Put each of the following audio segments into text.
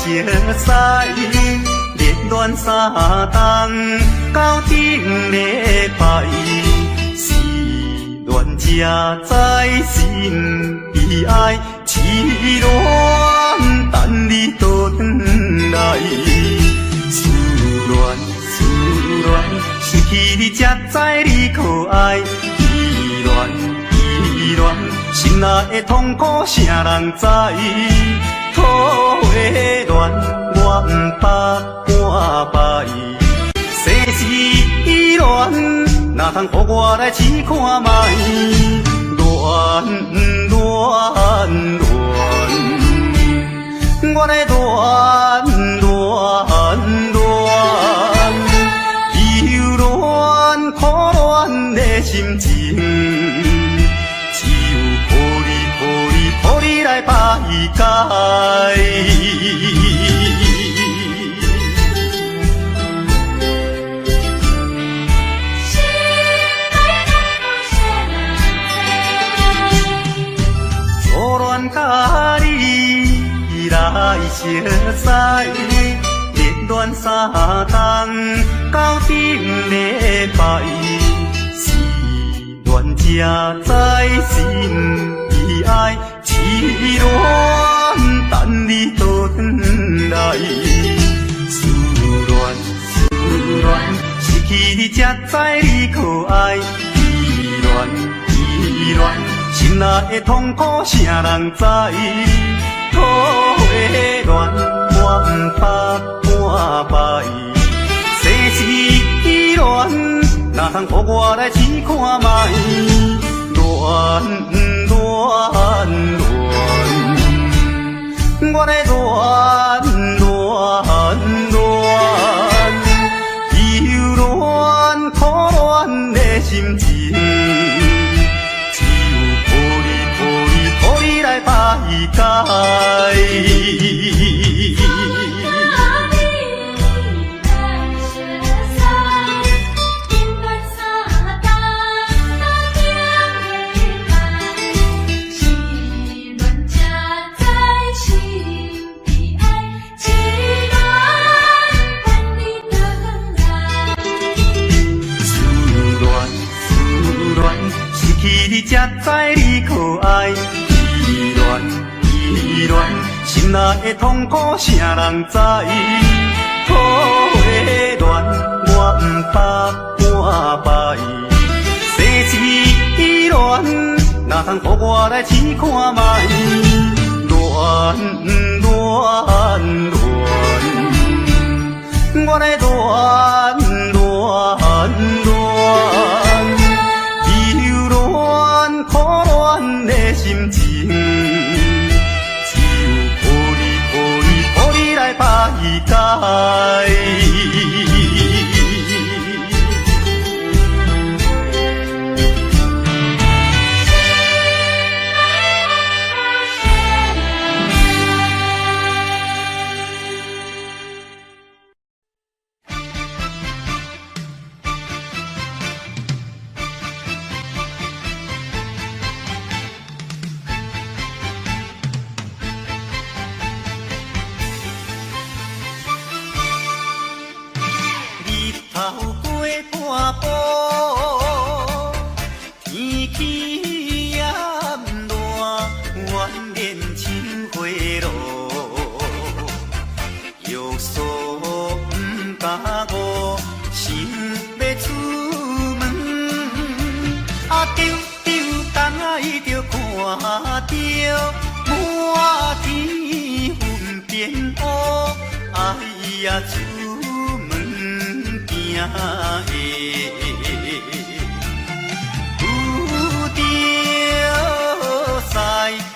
熟似，熱戀三冬到頂禮拜，失戀才知心悲哀，痴戀等你倒轉來，思戀思戀，失去你才知你可愛，依戀依戀，心內的痛苦啥人知？桃花戀我毋捌半擺，世事依戀，哪通予我來試看覓？戀戀戀，我咧戀戀戀，猶戀苦戀的心情，只有苦你苦你苦你來排解。心內痛苦誰人知？初戀佮你來熟似，熱戀三冬到頂禮拜，失戀才知心悲哀，痴戀等你倒轉來，思戀思戀，失去你才知你可愛，依戀依戀，心內的痛苦啥人知？桃花戀我毋捌半擺，世事依戀，哪通予我來試看覓？戀戀戀，我咧戀戀戀，猶戀苦戀的心情，只有苦你苦你苦你來排解。初戀佮你來熟似，熱戀三冬到頂禮拜，失戀才知心悲哀，痴戀等你倒轉來。思戀思戀，失去你才知你可愛，依戀依戀，心內的痛苦啥人知？桃花戀我毋捌半擺，世事依戀，哪通予我來試看覓？戀戀戀，我咧戀戀戀，猶戀苦戀的心情，只有苦你苦你苦你來排解。心內痛苦誰人知？日頭過半晡，天氣炎熱，怨言像火爐，約束毋敢誤，想欲出門，啊丟丟等伊就看著滿天雲變烏，哎呀出門驚會遇著西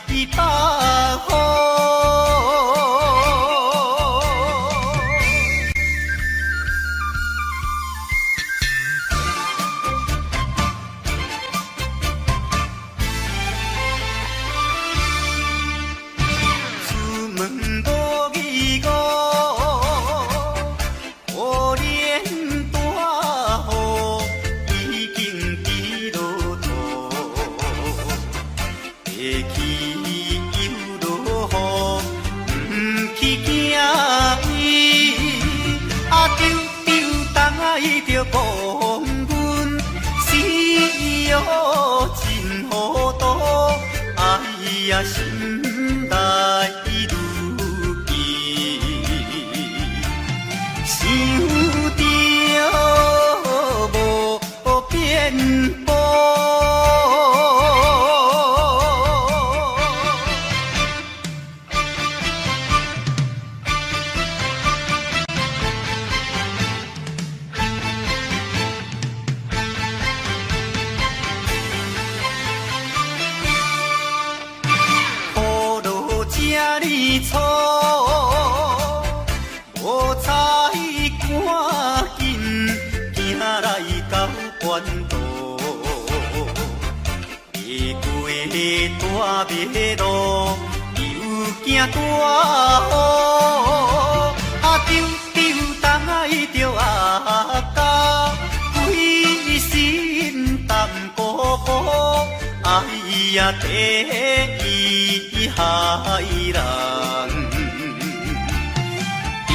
北風。出門無疑誤，可憐大呀，心內愈記，想著無變步。苦路這呢粗，無彩趕緊行來到關渡，爬過大馬路，又驚大雨，啊丟丟帶著阿狗，規身重鼓鼓，哎呀，第一害人，就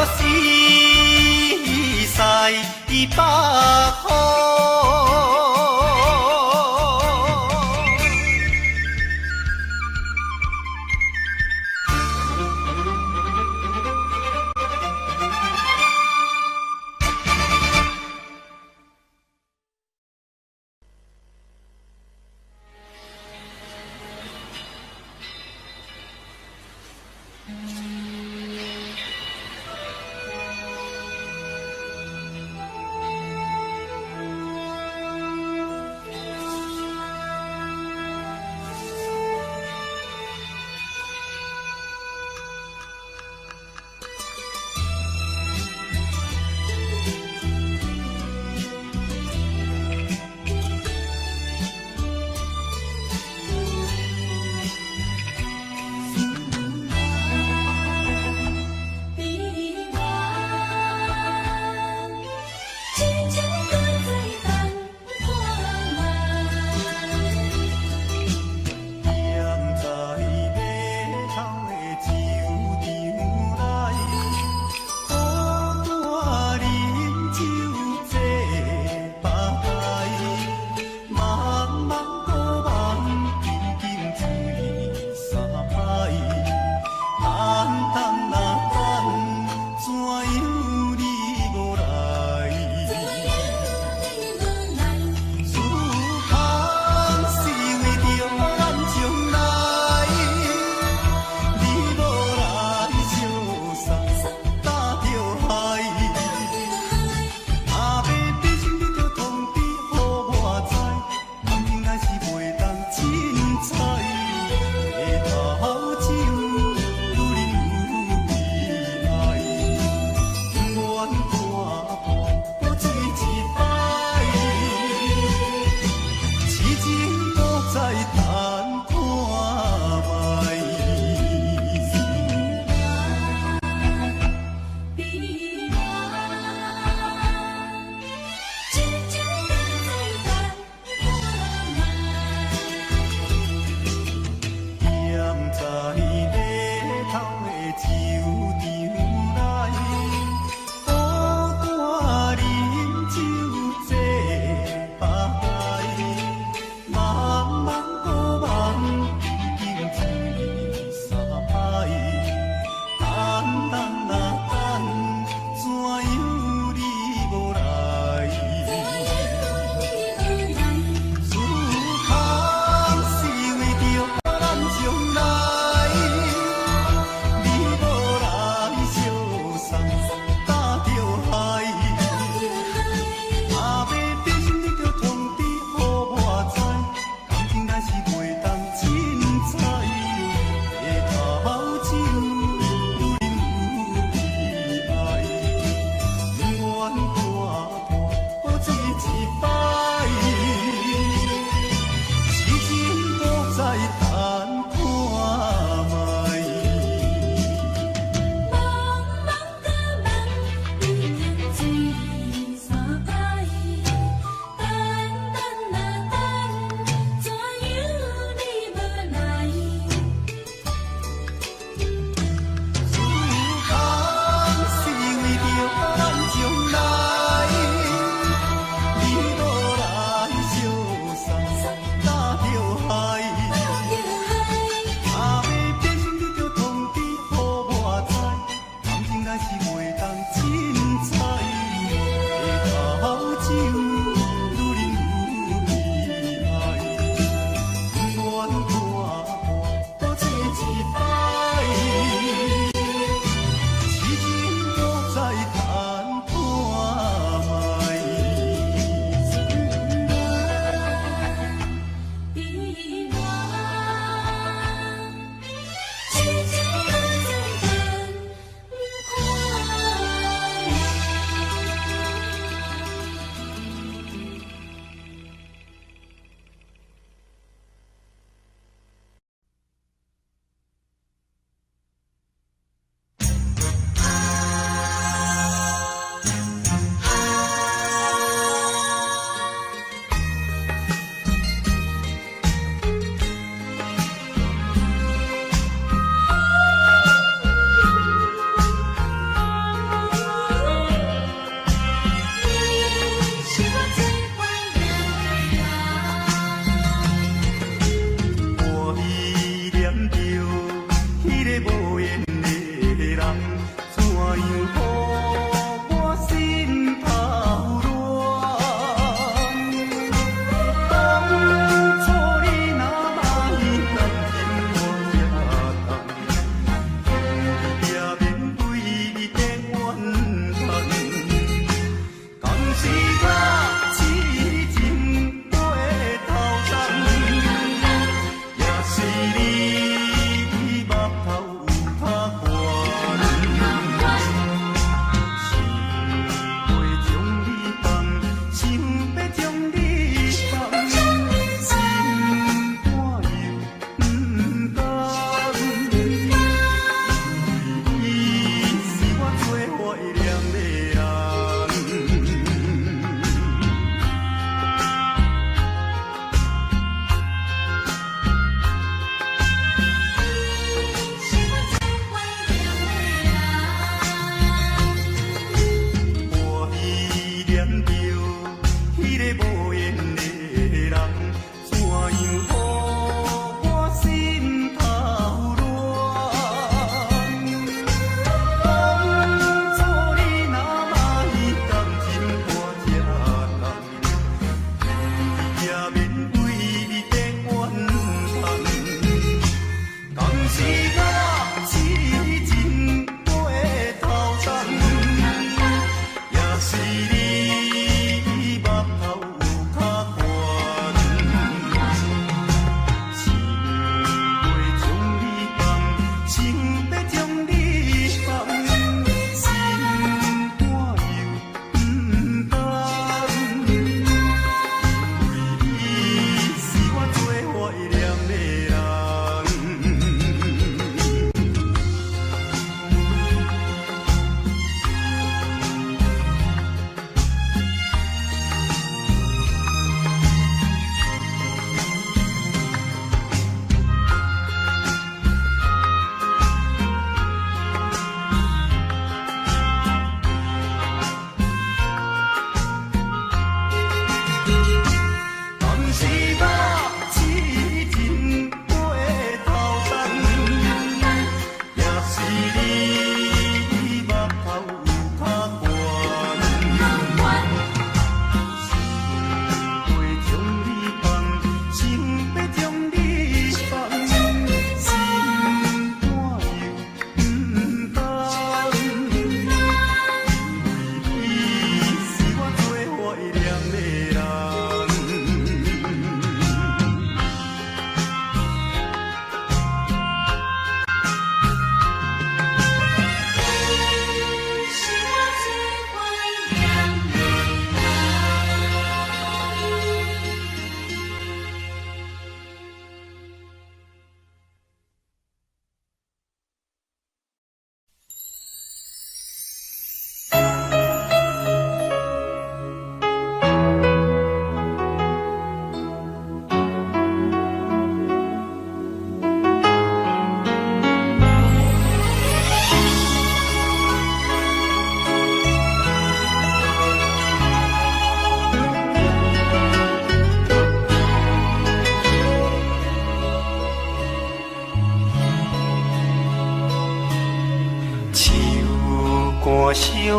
是西北雨。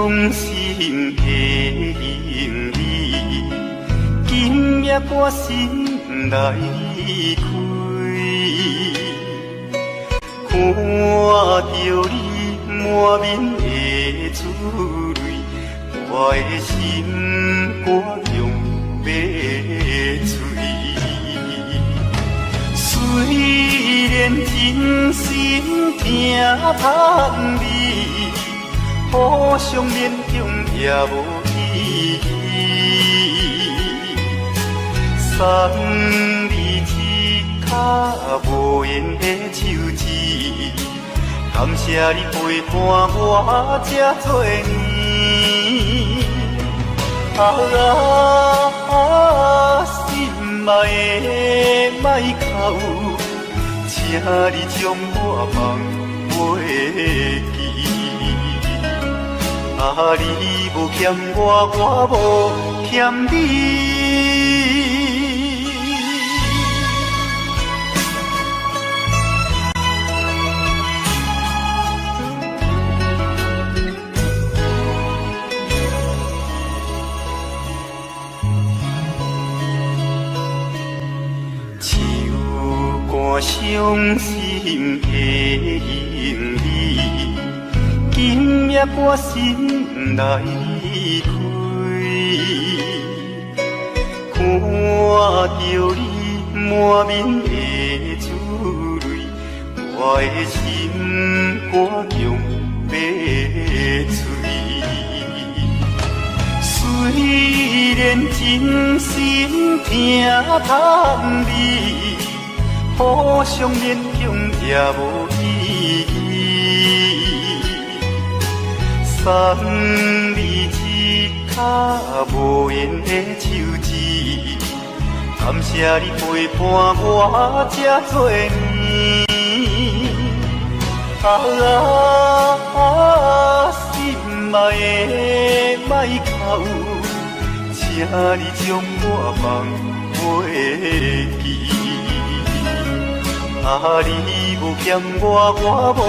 傷心的你，今夜我心內開，看著你滿面的珠淚，我的心肝強欲碎。雖然真心疼痛你，互相勉強也無意義。送你一跤無緣的手指，感謝你陪伴我這多年。啊啊，心愛的莫哭，請你將我放袂記。啊，你無欠我，我無欠你。手肝傷心的你，今夜我心內開，看著你滿面的珠淚，我的心肝強欲碎。雖然真心疼痛你，互相勉強也無意義。送你一跤無緣的手指，感謝你陪伴我這多年。啊啊，心愛的莫哭，請你將我放袂記。啊，你無欠我，我無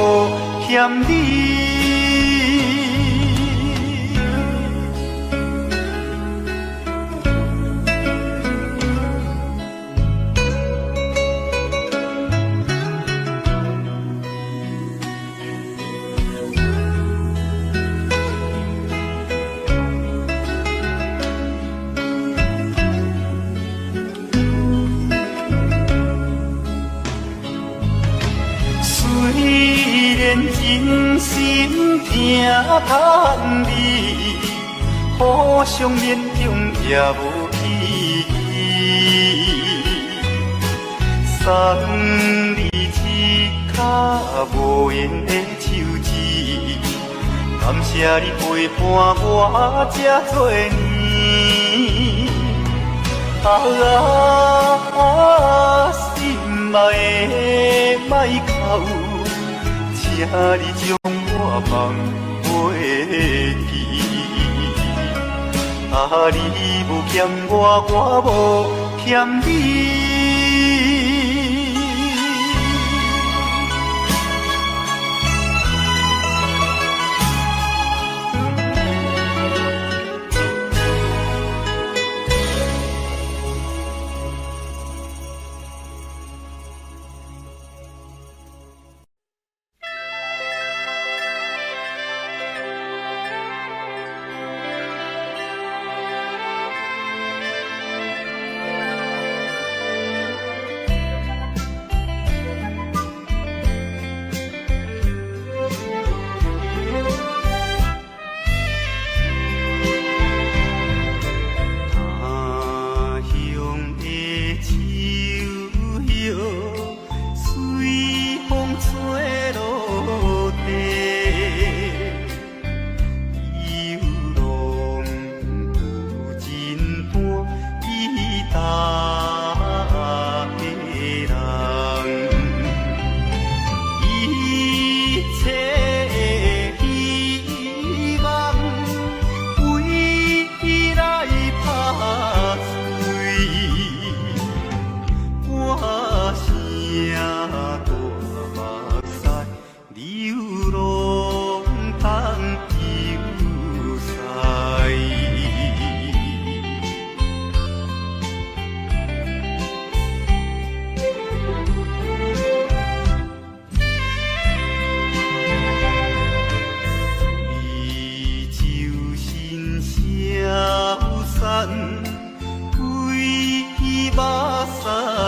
欠你。雖然真心疼痛你，互相勉強也無意義。送你一跤無緣的手指，感謝你陪伴我這多年。啊啊，心愛的莫哭，請你將我放袂記。啊，你無欠我，我無欠你。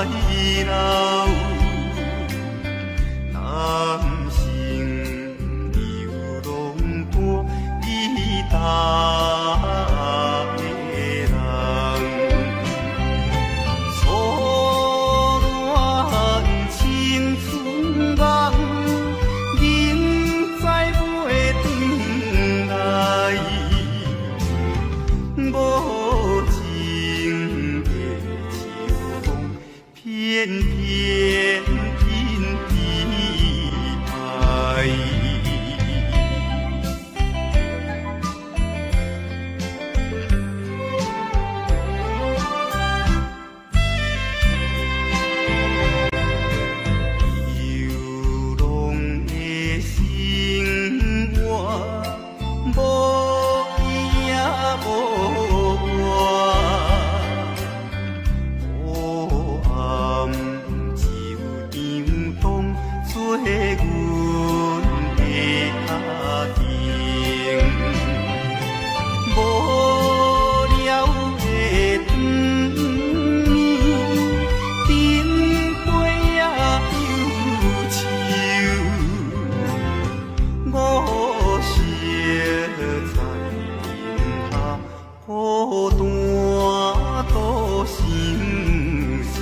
留，男生流浪伴伊逐个人。初恋青春梦，明知袂转来，无情的秋風，偏偏偏偏愛。流浪的生活，無依也無倚，黑暗就像當做阮的脚程，無聊的轉暝，灯杯也憂愁，五色彩雲下，孤單獨相思。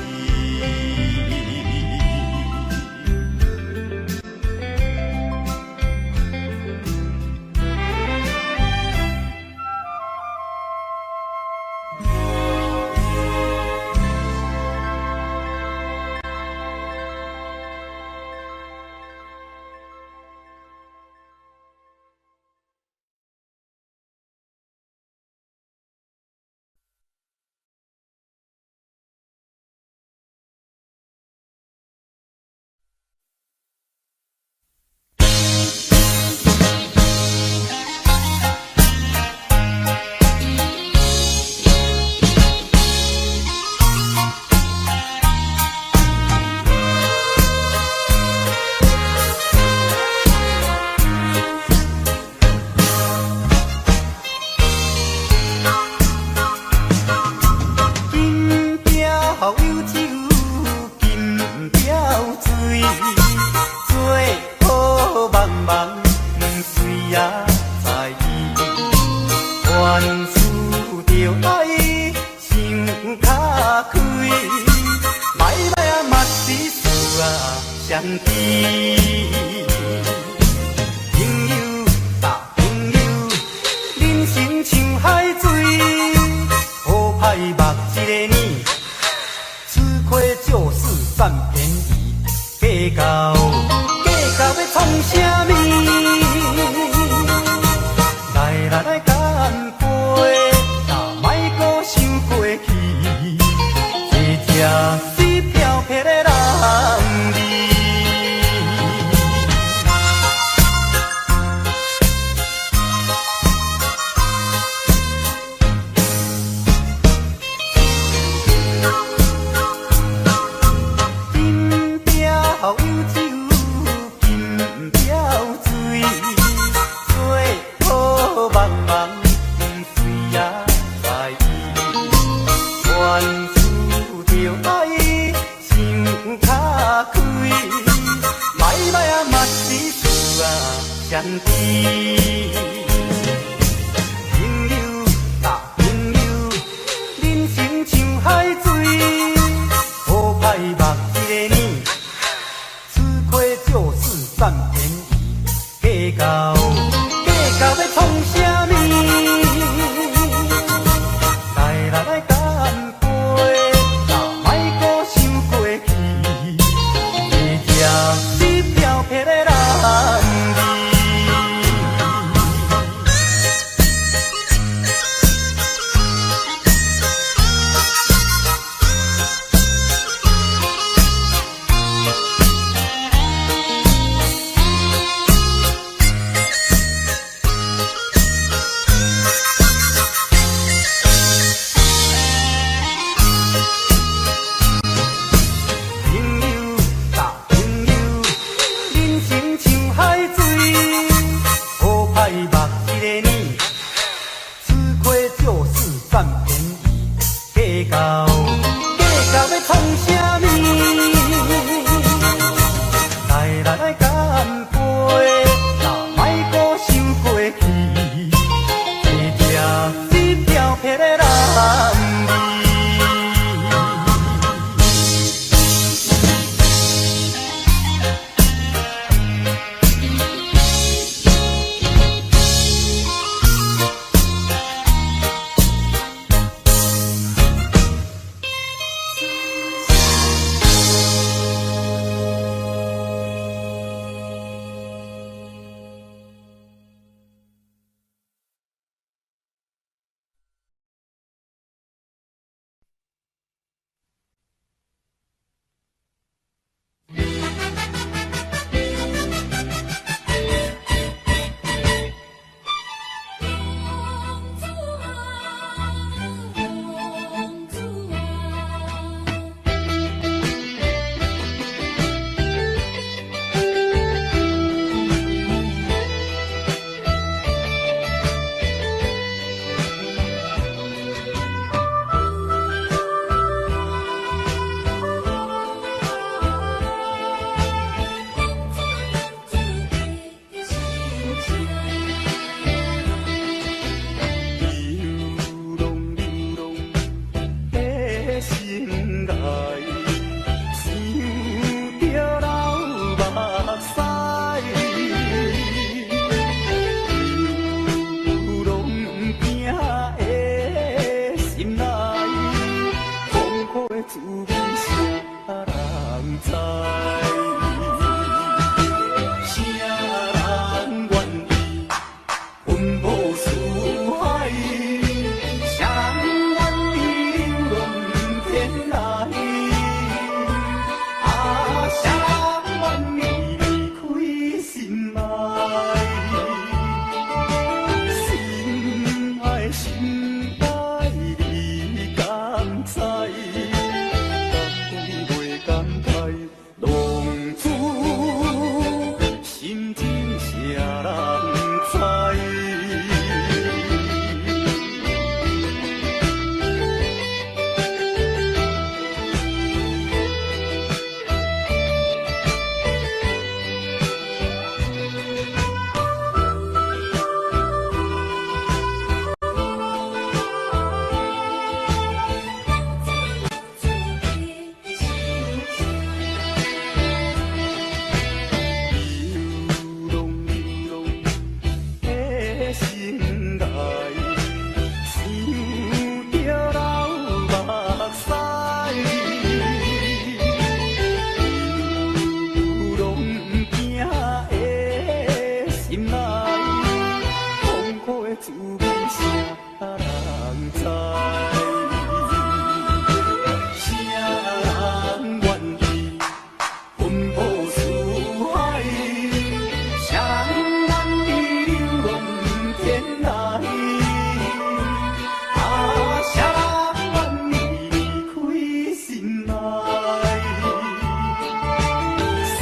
金表有酒，金表水，做好茫茫，毋随也知。凡事著愛想較開，歹歹啊嘛是事啊相知。朋友搭朋友，人生像海水，好歹目一个耳，吃虧就是佔便宜，計較計較欲創啥物？來來來，乾杯，若莫閣想過去，這才是飄泊的人味。金表有酒，金表水，做好茫茫，毋隨也知。凡事著愛想較開，歹歹啊嘛是事啊相知。朋友搭朋友，人生像海水，好歹目一個耳，吃虧就是佔便宜，計較計較欲創啥物？來來來，乾杯，若莫閣想過去，這才是飄泊的人味。誰人知？誰人願意分無四海？誰人願意流浪天涯？啊，誰人願意離開心愛？心愛心愛，你敢知？敢講袂敢歹，浪子心情誰人知？流浪流浪的心内，想著流目屎。流浪行的心內，痛苦的滋味誰人知？誰人願意奔波四海？誰人願意流浪天涯？啊，誰人願意離開心愛？心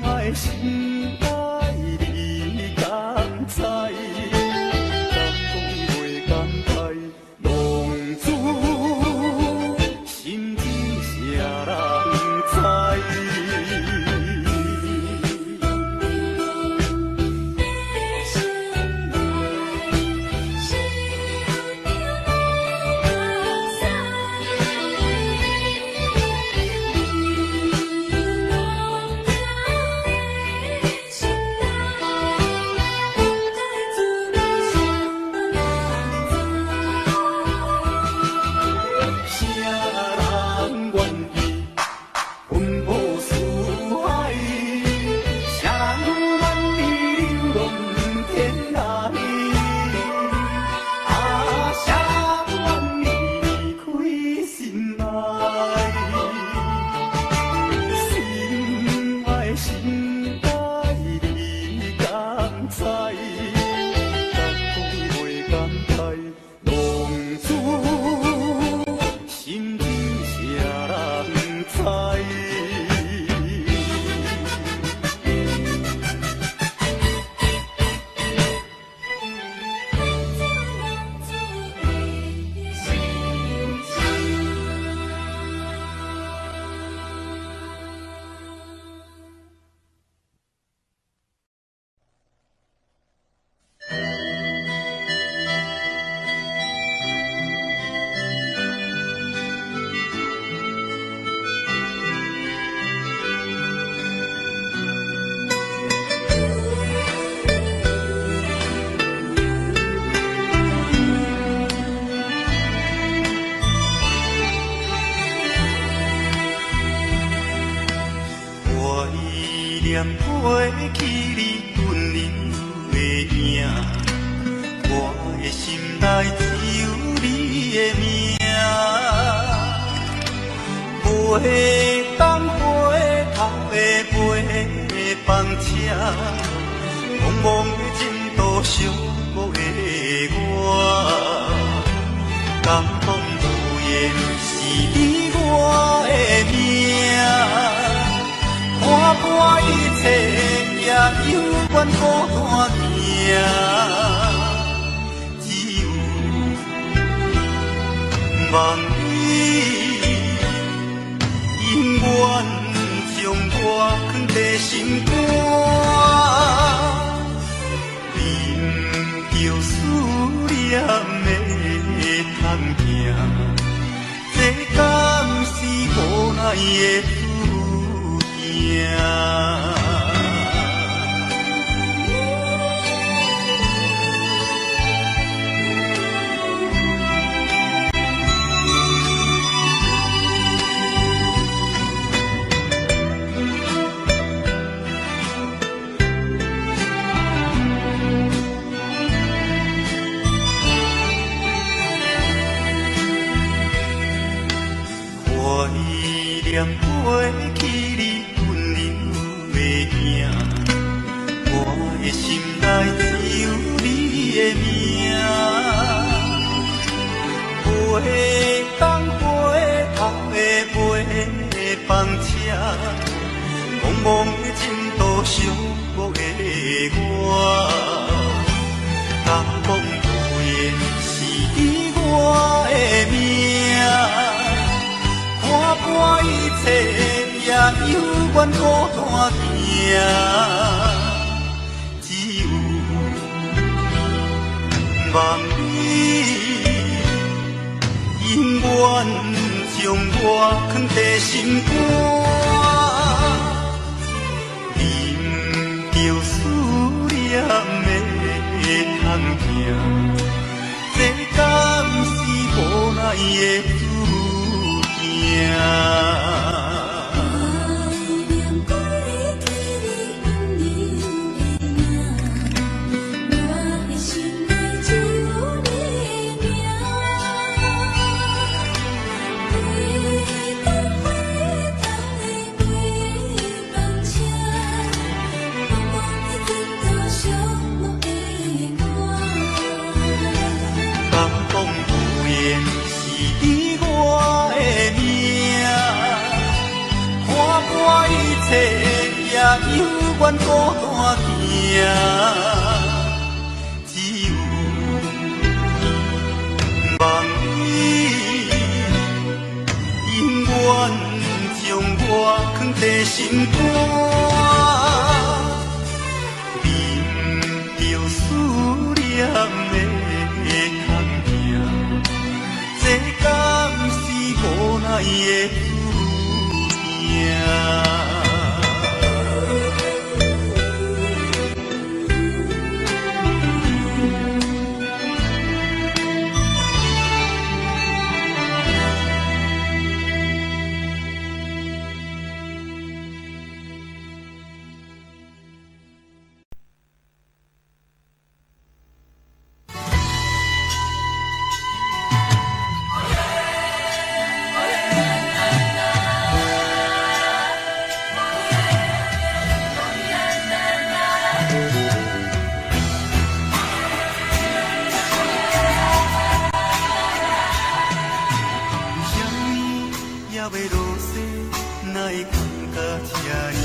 愛心愛，你敢知？敢講袂敢歹，浪子心情誰人知？心內想著流目屎，流浪的心內，痛苦的滋味誰人知？誰人願意奔波四海？誰人願意流浪天涯？啊，誰人願意離開心愛？心愛心愛，你敢知？敢講袂敢歹，浪子心情誰人知？浪子的心情。懷念過去你溫柔的影，我的心內只有你的名。袂當回頭的，袂放車，茫茫的前途寂寞的我，敢講無緣是你我的命。看破一切，也猶原孤單行。只有望你永遠將我囥佇心肝，忍著思念的痛疼，這敢是無奈的注定？念过去你溫柔的影，我的心內只有你的名。袂當回頭的，袂放車，茫茫的情途，寂寞的我，敢講無緣是你我的命，看破一切也猶原孤單行，只有望你永遠將我囥佇心肝，忍著思念的痛疼，這敢是無奈的注定？懷念過去你溫柔的影，我的心內只有你的名。袂當回頭的，袂放車，茫茫的前途，寂寞的我。敢講無緣是你我的命，看破一切也猶原孤單行，只有望你永遠將我囥佇心肝，忍著思念的痛疼，這敢是無奈的注定？為啥物猶欲落雪，哪會困到這呢晡？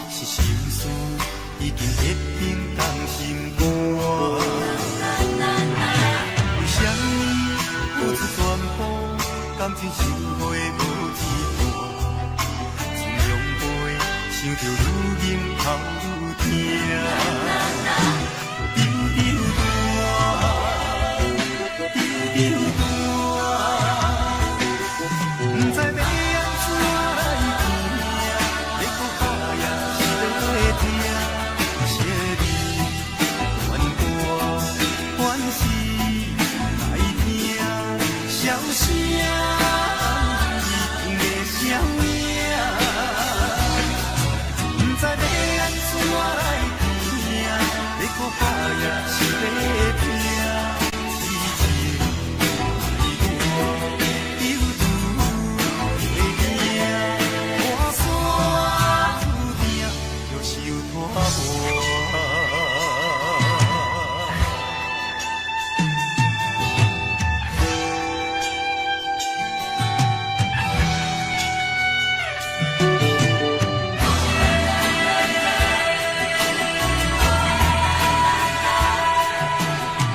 是心事已經結冰凍心肝。為啥物付出全部，感情生活無一半？真狼狽，想著愈忍頭愈疼。丟丟斷，丟丟斷。毋知欲按怎來拼，欲閣拍也是欲疼，惜你懸掛，還是來聽痟聲已經的聲影。毋知欲按怎來拼，欲閣拍也是欲拼，痴情愛我丟丟的命，破山注定著受拖磨。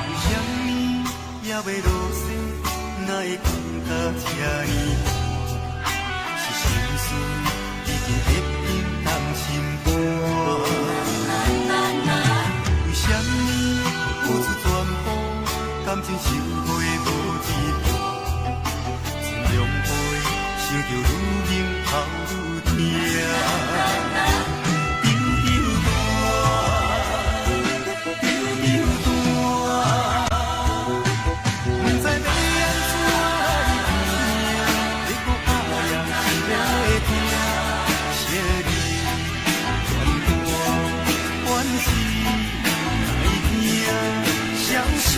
為啥物猶欲落雪，哪會困到這呢晡？是心事已經結冰凍心肝。為啥物付出全部，感情生活無一半？真狼狽，想著愈忍頭愈疼。丟丟斷，丟丟斷。毋知欲按怎來拼，欲閣拍也是欲疼，惜你懸掛，還是來聽痟聲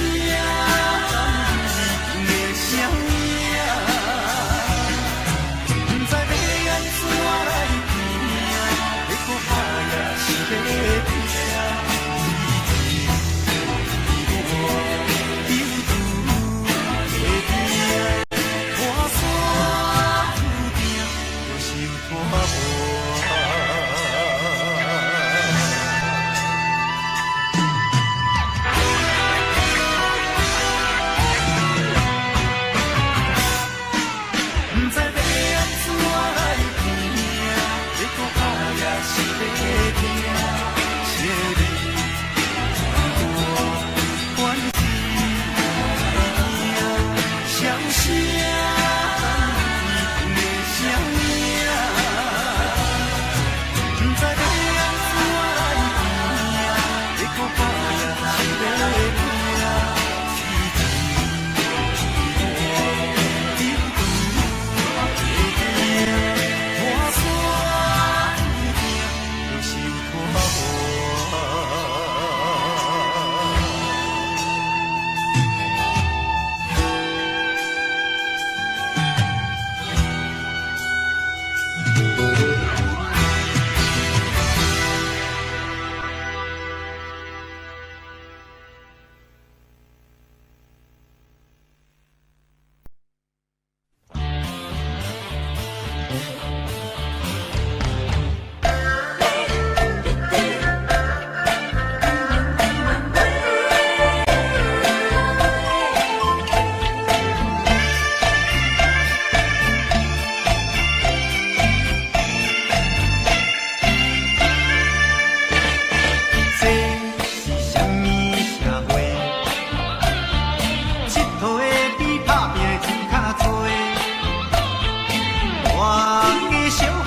已經的聲影。毋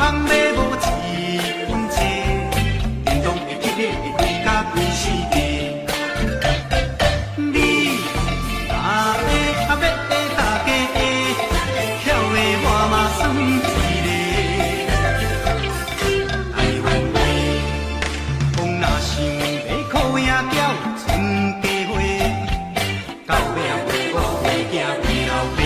通買無一分錢，叮當會記得會開甲規世界。你若會啊欲大家會，巧的我嘛算一个。台灣話，講若想欲苦也叫春家花，到尾啊陪我陪囝陪老爸。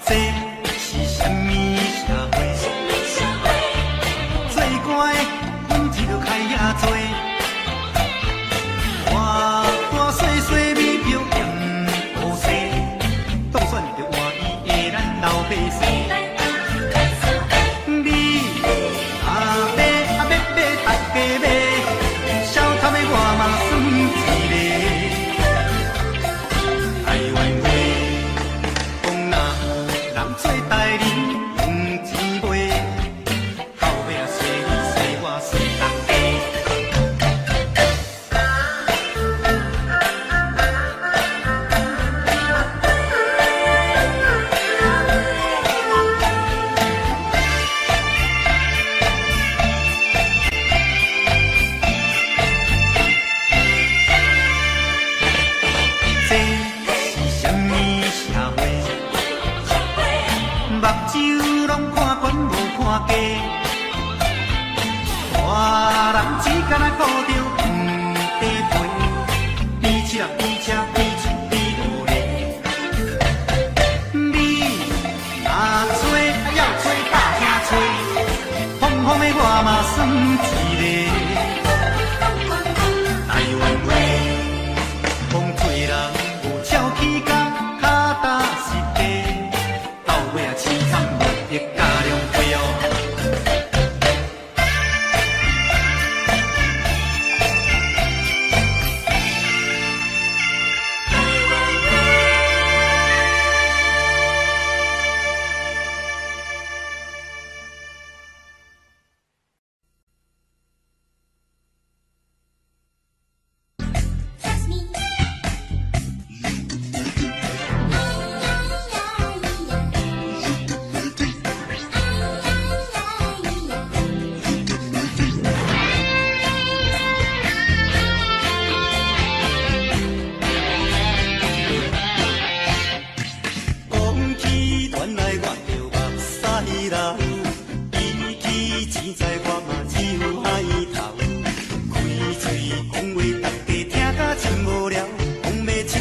這是啥物社會？做官的本錢就開遐濟，大大細細米票嫌烏西，當選就換伊的咱老百姓。你若買啊欲買，大家買，小貪的我嘛算一个。台灣話，講若有人做代理用錢買，到尾啊踅你踅我踅大家。這是啥物社會？目睭攏看懸無看低，大人只干焦顧著黃地皮，比車比車比厝比路咧。你若揣啊要揣大兄揣，瘋瘋的我嘛算一個。台灣話，講做人無俏起工，跤踏實地，到尾啊凄慘無得加兩倍哦。 Trust me. 講起戀愛，我就目屎流；比起錢財，我嘛只有愛頭。開喙講話，大家聽甲真無聊。講欲𨑨迌，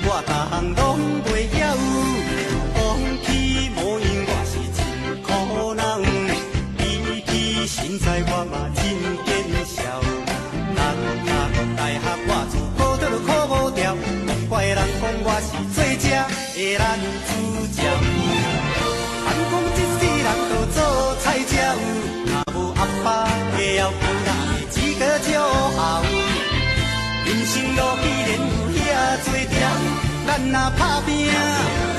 我逐項攏袂曉。講起模樣，我是真苦惱。比起身材，我嘛真見笑。人讀大學，我自高中就考無掉，難怪人講我是做食的男主角。按講這世人都做菜鳥，若無阿爸會曉，哪會一個就好。人生路既然有遐濟條，咱若拍拼，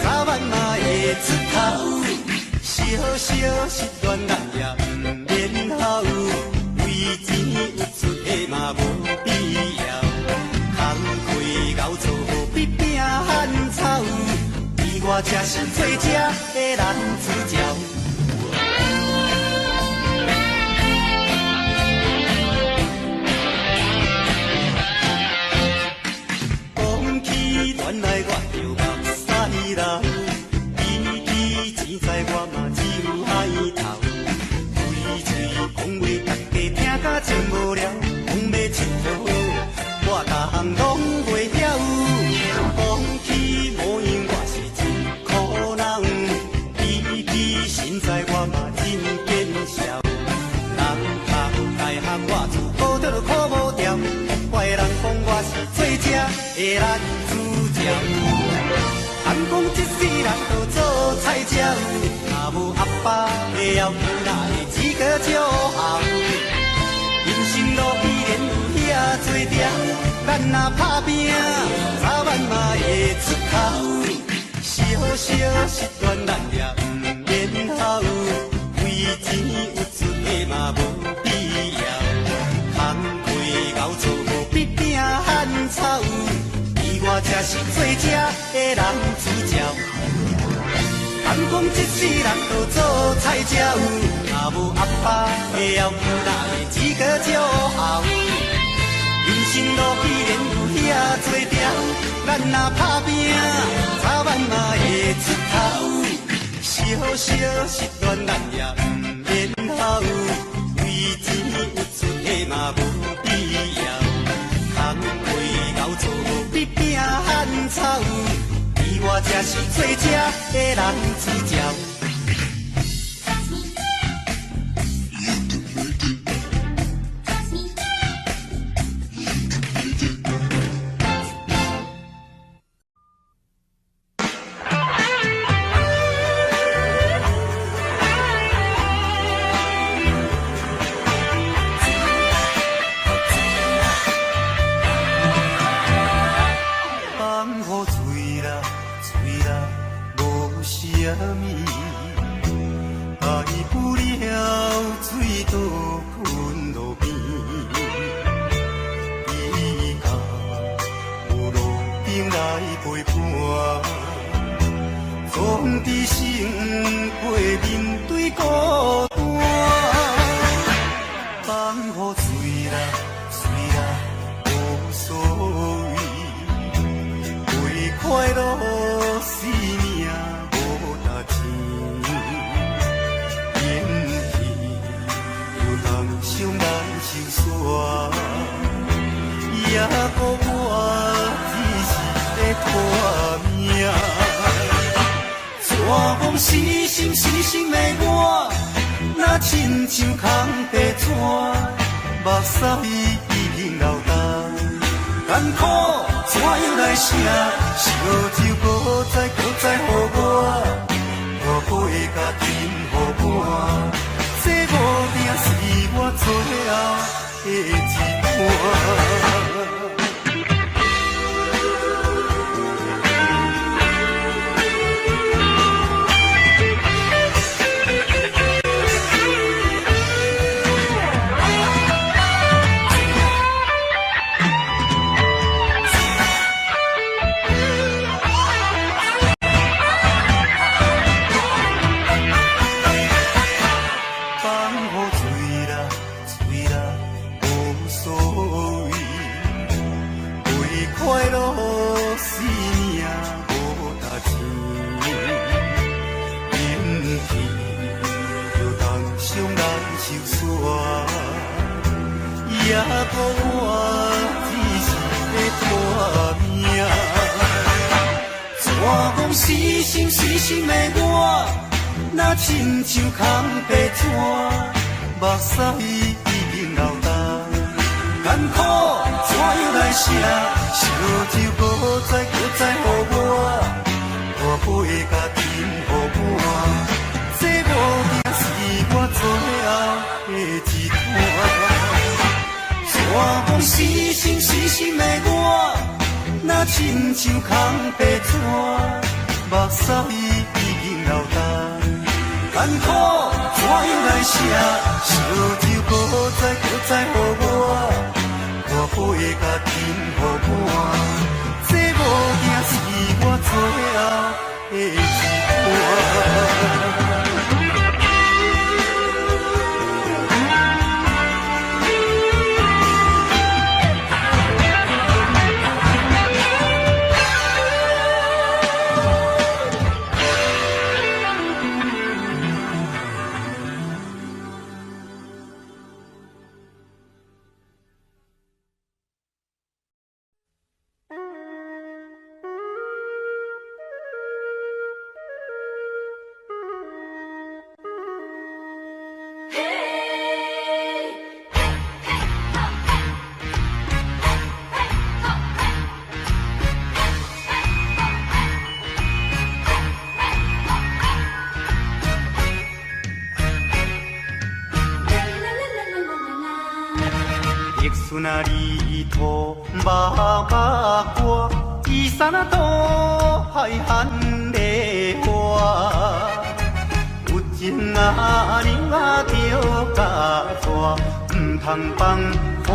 早晚嘛會出頭。小小失戀，咱也毋免哭，為錢有出的嘛無必要。工課𠢕做比拼漢草，你我才是做食的男主角。講起戀愛，我就目屎流；比起錢財，我嘛只有愛頭。開喙講話，大家聽甲真無聊。講欲𨑨迌，我逐項攏袂曉。講起模樣，我是真苦惱。比起身材，我嘛真見笑。人讀大學，我自高中就考無掉，難怪人講我是做食的男主角。按講這世人都做菜鳥，若無阿爸會曉，哪會一個就好。人生路既然有遐濟條，咱若拍拼，早晚嘛會出頭。小失戀咱也毋免哭，為錢有出的嘛無必要。工課𠢕做無比拼漢草，伊我才是做這的男主角。敢講這世人都做菜鳥，若無阿爸的要求，哪會這個就好？人生路既然有遐多條，咱若拍拼，早晚嘛會出頭。小小失戀咱也毋免哭，為錢有出的嘛無必要。工課𠢕做無比拼漢草，你我才是做這的男主角。放予醉啦，醉啦，無啥物，大不了醉倒睏路邊，比較無路燈來陪伴，總得勝過面對孤單。放予醉啦，醉啦，無所謂。為快樂生命無值錢，緣起有當相來相煞，也阁我只是咧拖命。怎讲死心死心的我，若親像空白纸，目屎已經流干。艱苦怎樣來寫？燒酒閣再閣再予我，大杯共斟予滿，這無定是我最後的一盤。放予醉啦，醉啦，無所謂。為快樂生命無值錢，緣起就當相來相煞，也閣我只是咧拖命。怎講死心死心的我，若親像空白紙，目屎已經流干。艱苦怎樣來寫？燒酒閣再閣再予我，大杯共斟予滿，這無定是我最後的一盤。怎講死心死心的我，若親像空白紙，目屎已經流干。艱苦怎樣來寫？燒酒閣再閣再予我，大杯共斟予滿，這無定是我最後的一盤。玉孫啊，你土目目歌，伊山啊土海汉的花。情阿娘啊著共娶，毋通放予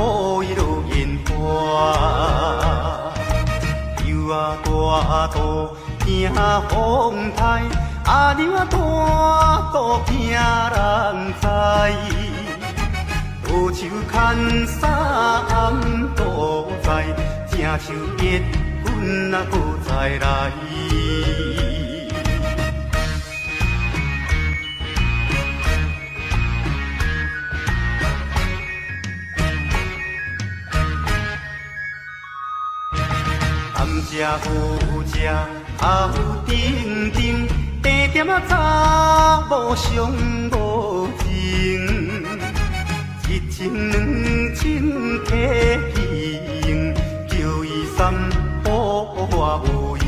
伊落烟花。游啊大肚惊风台，阿娘啊大肚惊人知。落树牵衫暗肚在，正手一阮啊阁再来。甘蔗好食头顶顶，甜点仔查某上无情。一千两千提去用，叫伊三宝我无用。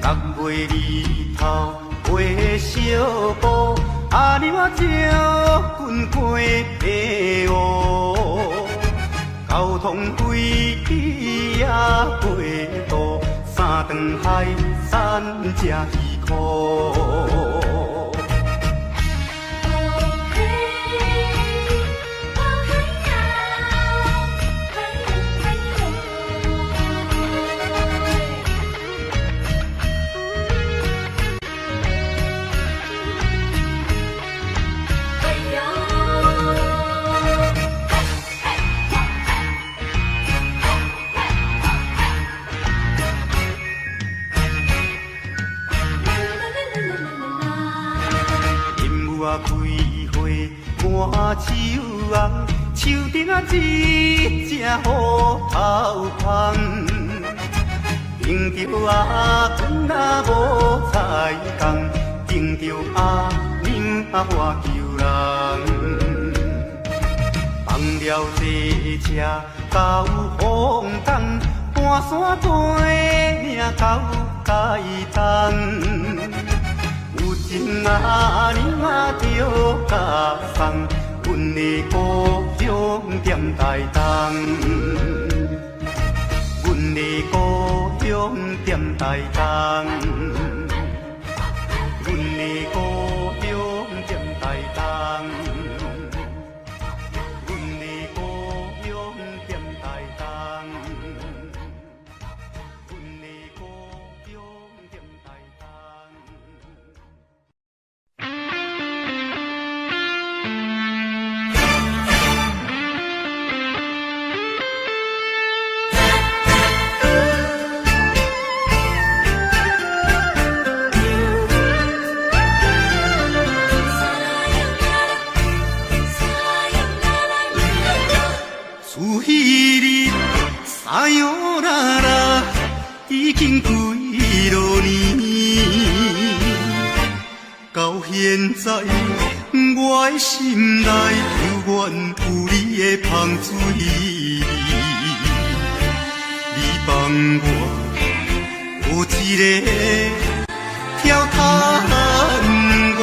六月日头花小布，阿娘啊将军过白乌。交通飞机也过渡，三顿海产食鱼苦。哦嘿，哦嘿呀，嘿哟嘿哟。嘿哟，嘿嘿吼嘿，嘿嘿吼嘿。啦啦啦啦啦啦啦。因母啊开花满树红，树顶啊一只虎头蜂，顶著阿公啊无彩工，顶著阿娘啊我求人。放了这车到风港，搬山过岭到台东。有情阿娘啊著共送，阮的故乡踮台东，阮的故乡踮台东，阮的故乡踮台东，阮的故乡踮台东，阮的故乡踮台东。自彼日さよなら已經幾落年，到現在我的心內猶原有你的香水味。你放我有一个跳探戈，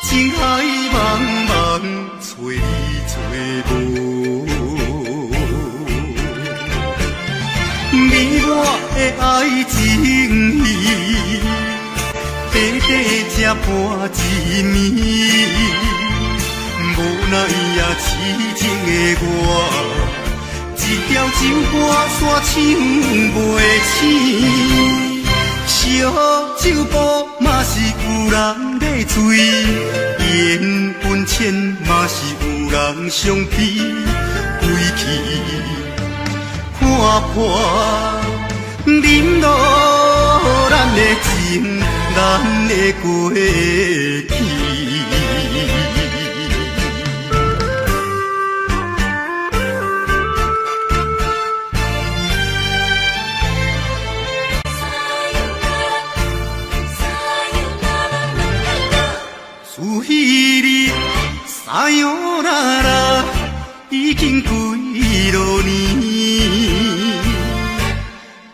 情海茫茫，揣你揣無。你我的愛情戲，短短才半一暝，無奈啊，痴情的我，一條情歌煞唱袂醒。燒酒埔嘛是有人咧醉，緣分淺嘛是有人相悲，归去看破，饮落咱的情，咱的過去。自彼日さよなら已經幾落年，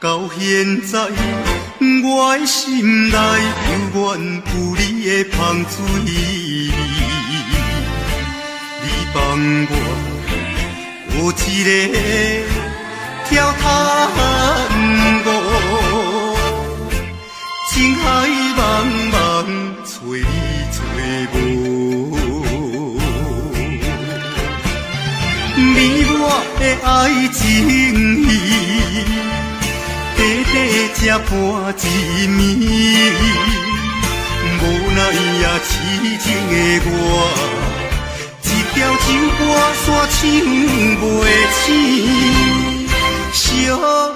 到現在我的心內猶原有你的香水味。你放我有一个跳探戈，情海伴一暝。無奈啊，痴情的我，一條酒歌煞唱袂醒。燒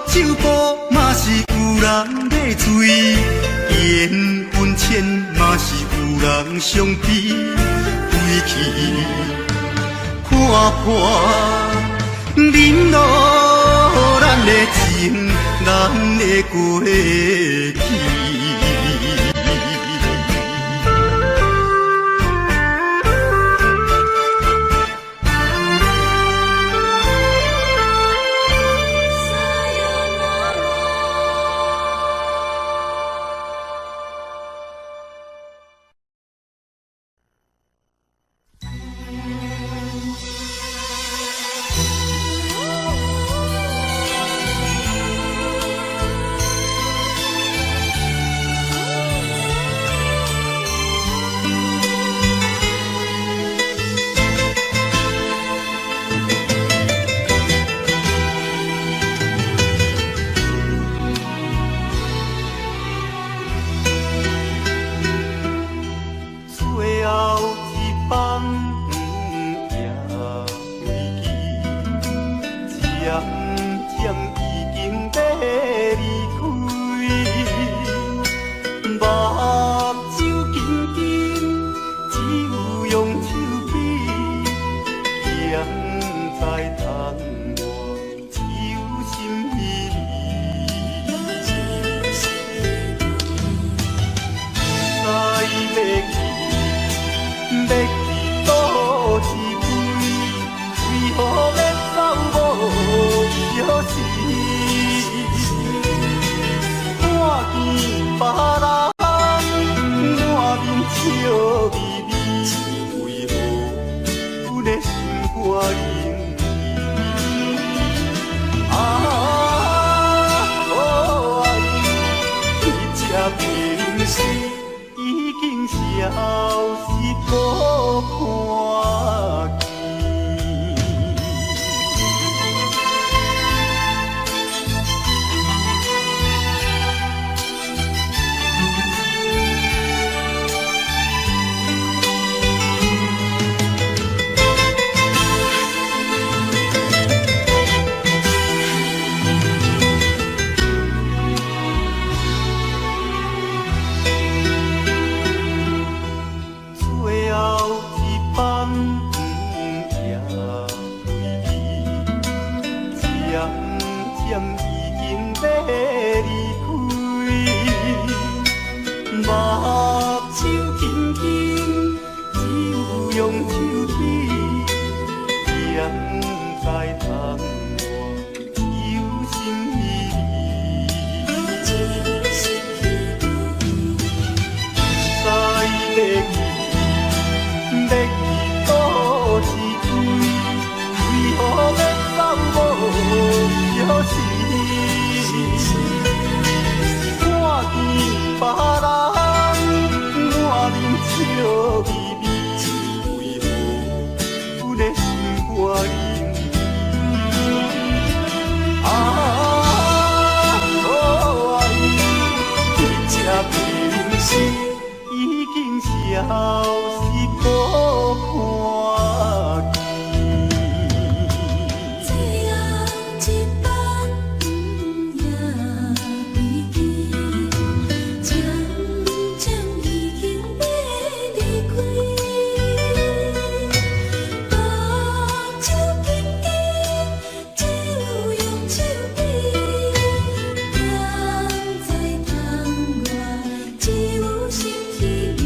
酒杯嘛是有人欲醉，緣分淺嘛是有人相悲。歸去看破，飲落咱的情，咱的過去。最後一班也飛機，漸漸已經欲離開，目睭緊緊，只有用手比，不知通我只有心稀微。不知欲去，欲去佗一位，為何欲走無相思？看見別人滿面笑眯眯，為何阮的心肝冷啊，愛，這平時已經消失無看見。最後一班也飛機，漸漸已經欲離開，目睭緊緊，只有用手比，不知通我只有心稀微。不知欲去，欲去佗一位，為何欲走無相思？看見別人滿面笑眯眯，為何阮的心肝冷？啊，愛，這平時已經消失無看見。最後一班也飛機，漸漸已經欲離開，目睭緊緊，只有用手比，不知通我只有心稀微。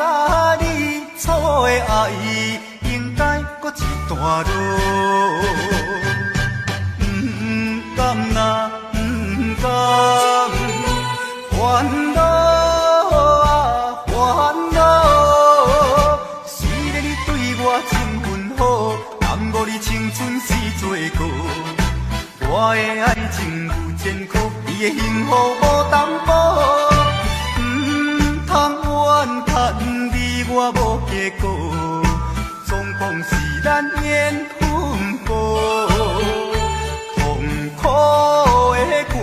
送你错的愛，應該閣一段落。毋甘啊，毋甘，煩惱啊，煩惱。雖然你對我情分好，耽誤你青春是罪過。我的愛情有前科，你的幸福無擔保。毋通怨嘆你我無結果，總講是咱緣分薄。痛苦的決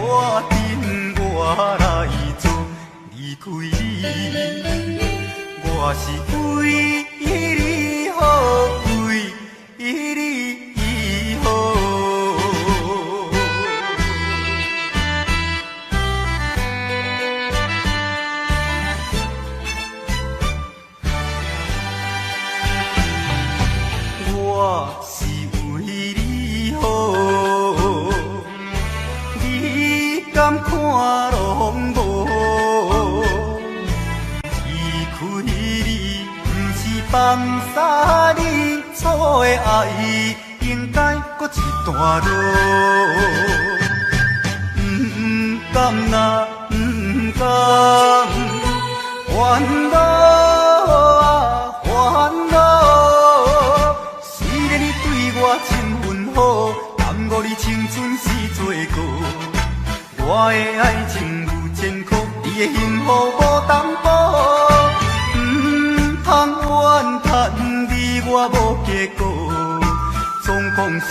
定我來做，離開你，我是為你好，為你好。我是為你好，你敢看攏無？離開你，毋是放捨你錯的愛，應該閣一段落。毋甘啊，毋甘，煩惱啊，煩惱。雖然你對我情分好，耽誤你青春是罪過。我的愛情有前科，你的幸福無擔保。毋通怨嘆你我無結果，總講是